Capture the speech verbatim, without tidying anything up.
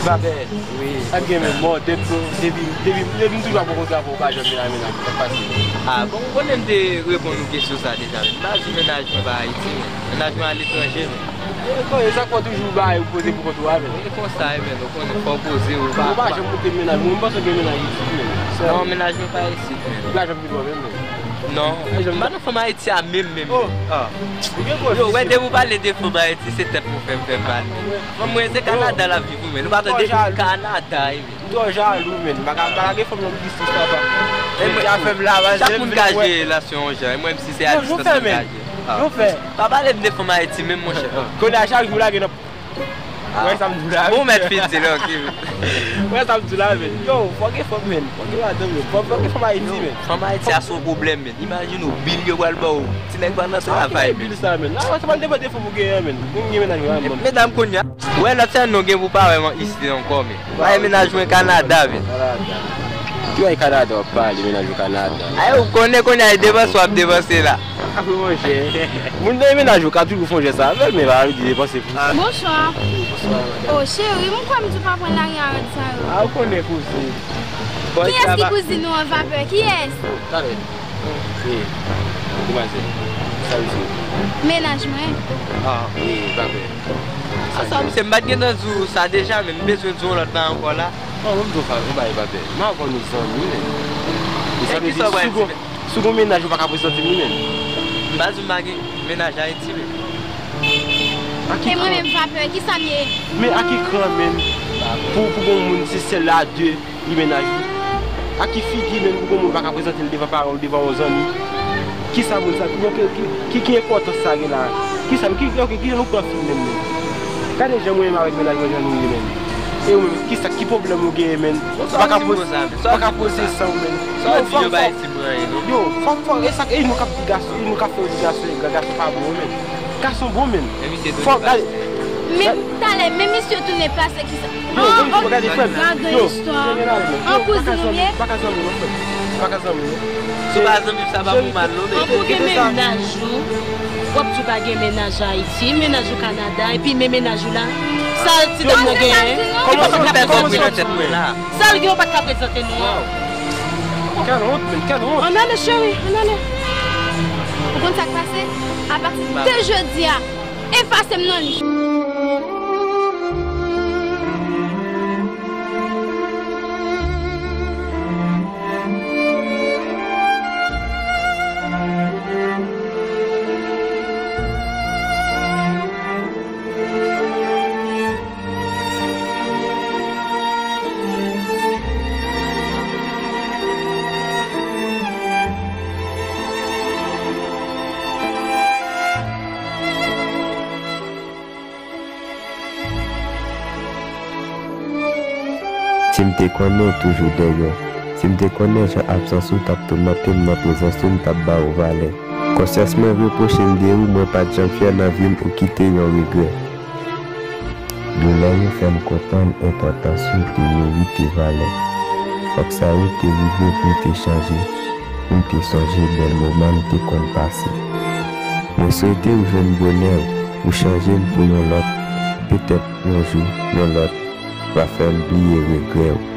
Vapè. Wi. Sa k gen menm, bon, depi, depi, depi, depi m toujou ap rankontre avè w, ou pa janm vin nan mennaj mwen, sa k pase? Ah, bon, ou konnen m te reponn ou kesyon sa deja, men m pa di mennaj mwen pa Ayiti, men mennaj mwen aletranje, men. E, bon, e sa k fè w toujou bay ou poze pou kont ou a, men. E konsa, e, men, ou konnen, fò w poze, ou pa, ou pa janm montre mennaj mwen, m panse w gen mennaj isit, men. Non, mennaj mwen pa isit, men. Ou pa janm vin wè menm, men. Non, m pa nan fanm Ayiti a menm, menm. Oh. Ah. Ou gen gwo yo, wè, depi w pale de fanm Ayiti, se tèt mwen fè m fè m pale. Fanm mwen se Kanada l ap viv, wi, men. Ou pa tande tou Kanada, wi, men. M twò jalou, men. M pa ka, m pa ka gen fanm nan distans, papa. E mwen, chak moun ka jere relasyon yon jan. E mwen, menm si se a distans, mwen ka jere. Ah. Pa pale m de fanm Ayiti, menm, monchè. Kounye a, chak jou, lage nan Wè sa m di w la, bon, mèt fin di l, ok. Wè sa m di w la, men. Yo, fò gen fanm, men. Fò gen madanm, men. Fò, fò gen fanm Ayiti, men. Fanm Ayiti a se yon pwoblèm, men. Imajine w, bil yo pral ba w. Ti nèg pa nan travay, men. Bil sa, men. Ah, se pa depann de fanm ou genyen, men. Moun gen mennaj, men. Medam kounye a. Wè, lòt sèn nou gen pou pa wè m isit ankò, men. Wè, mennaj mwen Kanada, men. Kanada. Ki wè Kanada w ap pale, mennaj ou Kanada? Ay, ou konnen, konnen, ay, depanse w ap depanse la. Monchè. Moun nan mennaj ou ka toujou fè yon jès avè l, men pa vle di depanse pou sa. Bonswa. Bonswa, madanm. Oh, cheri, m kwè m tou pa pran lari a rad sa yo. Ah, ou konnen kouzin. Kiyès ki kouzin ou an, Vapè? Kiyès? Talè. Wi. Demwazèl. Sa misye? Mennaj mwen. Ah, wi, Vapè. Sa misye, m pa t gentan di w sa deja, men m bezwen di w lòt la ankò la. Non, ban m di w sa, yon bagay, Vapè. M avè w nou zanmi, men. E sa vle di, si w gon, si w gon mennaj, ou pa ka prezante m li, men. M pa di m pa gen mennaj Ayiti, men. E mwen menm, Vapè, kisa m ye? Men a ki kran, men? Pou, pou gon moun, se sèl a de, li mennaj li. A ki figi, men, pou gon moun pa ka prezante l devan paran w, devan yon zanmi? Kisa moun sa, ki, ki, ki, ki enpòtans sa gen la? Kisa, ki, ok, kijan nou pran fi menm, men? Gade jan mwen menm avèk mennaj mwen, jan nou ye, men. E ou menm, kisa, ki pwoblèm ou genyen, men? Ou pa ka poze, pa ka poze san w, men. Yo, fò, fò, yo, fò, fò, e sa, e nou k ap di gason, e nou k ap fè yo di gason, e gason pa bon, men. Gason bon, men. Fò, gade. Men, talè, men misye tounen pase kisa? Yo, bon, gade, frè m. Yo, yo, pa ka zanmi, pa ka zanmi, non, frè m. Pa ka zanmi, non. Si w pa zanmi, sa pa pou mal, non, men. An pou gen mennaj ou, w ap di w pa gen mennaj Ayiti, mennaj ou Kanada, epi men mennaj ou la. Sa ti dam nan genyen? Kòman sa, kòman sa, kòman sa? Sa l gen, ou pa t ka prezante nou an. Quelle honte, man, quelle honte. Ann ale, cheri, ann ale. Ou konn sa k pase? Apati de jodi a, efase m nan lis. Si m te konnen w toujou dèyè, si m te konnen jan absans ou t ap toumante m nan prezans ou, m t ap ba ou valè. Konsyans mwen repwoche m de ou, mwen pa t janm fyè nan vi m, ou kite yon regrè. Doulè yo fè m konprann enpòtans ou te merite valè. Fòk sa yo te rive pou w te chanje, pou m te sonje bèl moman n te konn pase. Mwen swete w jwenn bonè w, ou chanje m pou yon lòt. Petèt yon jou, yon lòt va fè m bliye regrè w.